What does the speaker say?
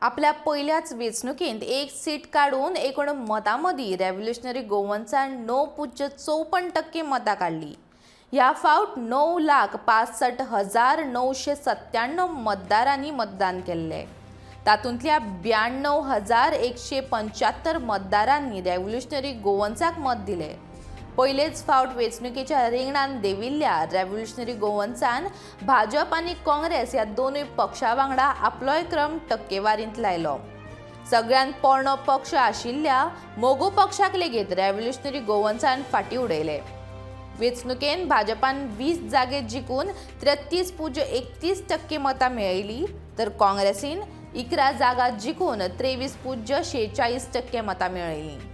आपल्या पयल्याच वेंचणुकेंत एक सीट काडून एकूण मतां मदीं रेव्होल्युशनरी गोवन्सान 9.54% मतां काडलीं. ह्या फावट 9,65,997 मतदारांनी मतदान केल्लें. तातूंतल्या 92,175 मतदारांनी रेव्होल्युशनरी गोवन्साक मत दिलें. पयलेच फावट वेंचणुकेच्या रिंगणान देंविल्ल्या रेव्होल्युशनरी गोवन्सान भाजप आनी काँग्रेस ह्या दोनूय पक्षां वांगडा आपलोय क्रम टक्केवारींत लायलो. सगळ्यांत पोरणो पक्ष आशिल्ल्या मोगो पक्षाक लेगीत रेव्होल्युशनरी गोवन्सान फाटीं उडयले. वेंचणुकेन भाजपान 20 जागे जिखून 33.31% मतां मेळयली, तर काँग्रेसीन 11 जागा जिखून 23.46% मतां मेळयलीं.